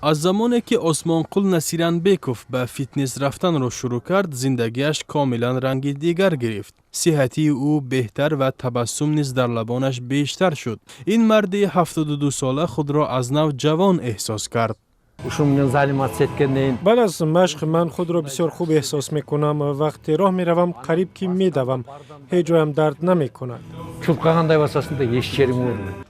Аз замоне ки Осмонқул Насиранбеков ба фитнес рафтанро шурӯъ кард, зиндагиаш комилан ранги дигар гирифт. Сиҳатии ӯ беҳтар ва табассум низ дар лабонаш бештар шуд. Ин марди 72-сола худро аз нав ҷавон эҳсос кард. Ушун менен заниматься эткенден Баъд аз машқ ман худро бисёр хуб эҳсос мекунам. Вақте роҳ меравам, қариб ки медавам, ҳеҷ ҷоям дард намекунад. Чуркагандай басасың да, эч жериң оорубайт.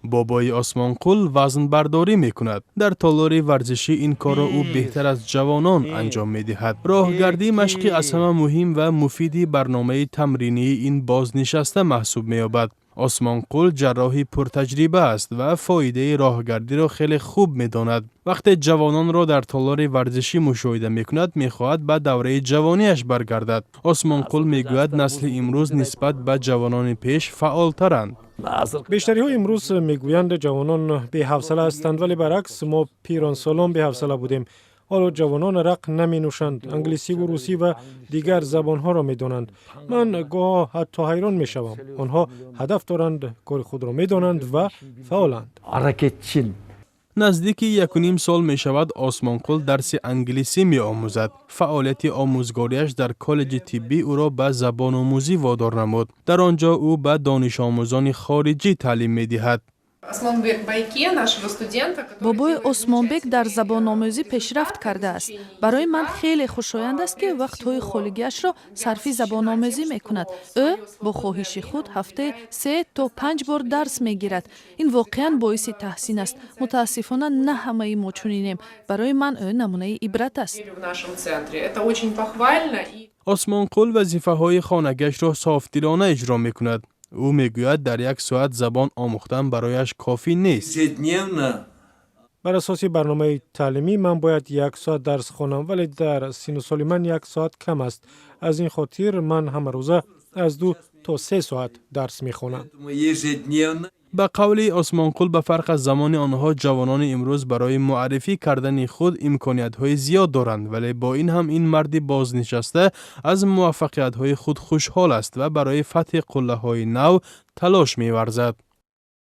Бобои Осмонқул вазнбардорӣ мекунад. Дар толори варзишӣ ин корро ӯ беҳтар аз ҷавонон анҷом медиҳад. Роҳгардӣ машқи аз ҳама муҳим ва муфиди барномаи тамринии ин бознишаста маҳсуб меёбад. Осмонқул ҷарроҳи пуртаҷриба аст ва фоидаи роҳгардиро хеле хуб медонад. Вақте ҷавононро дар толори варзишӣ мушоҳида мекунад, мехоҳад ба давраи ҷавониаш баргардад. Осмонқул мегӯяд, насли имрӯз нисбат ба ҷавонони пеш фаъолтаранд. Бештариҳо имрӯз мегӯянд, ҷавонон беҳавсала ҳастанд, вале баръакс, мо пиронсолон беҳавсала будем. Ҳоло ҷавонон арақ наменӯшанд, англисиву русӣ ва дигар забонҳоро медонанд. Ман гоҳо ҳатто ҳайрон мешавам. Онҳо ҳадаф доранд, кори худро медонанд ва фаъоланд. Аракетчил. Наздики 1,5 сол мешавад, Осмонқул дарси англисӣ меомӯзад. Фаъолияти омӯзгориаш дар коллеҷи тиббӣ ӯро ба забономӯзӣ водор намуд. Дар он ҷо ӯ ба донишомӯзони хориҷӣ таълим медиҳад. Бобои Осмонбек дар забономӯзӣ пешрафт кардааст. Барои ман хеле хушоянд аст, ки вақтҳои холигиашро сарфи забономӯзӣ мекунад. Ӯ бо хоҳиши худ ҳафтаи 3 то 5 бор дарс мегирад. Ин воқеан боиси таҳсин аст. Мутаассифона, на ҳамаи мо чунинем. Барои ман ӯ намунаи ибрат аст. Осмонқул вазифаҳои хонагиашро софдилона иҷро мекунад. Ӯ мегӯяд, дар як соат забон омӯхтан барояш кофӣ нест. Бар асоси барномаи таълимӣ ман бояд як соат дарс хонам, вале дар синну соли ман як соат кам аст. Аз ин хотир ман ҳамарӯза аз 2 то 3 соат дарс мехонам. Ба қавли Осмонқул, ба фарқ аз замони онҳо, ҷавонони имрӯз барои муаррифӣ кардани худ имкониятҳои зиёд доранд. Вале бо ин ҳам ин марди бознишаста аз муваффақиятҳои худ хушҳол аст ва барои фатҳи қуллаҳои нав талош меварзад.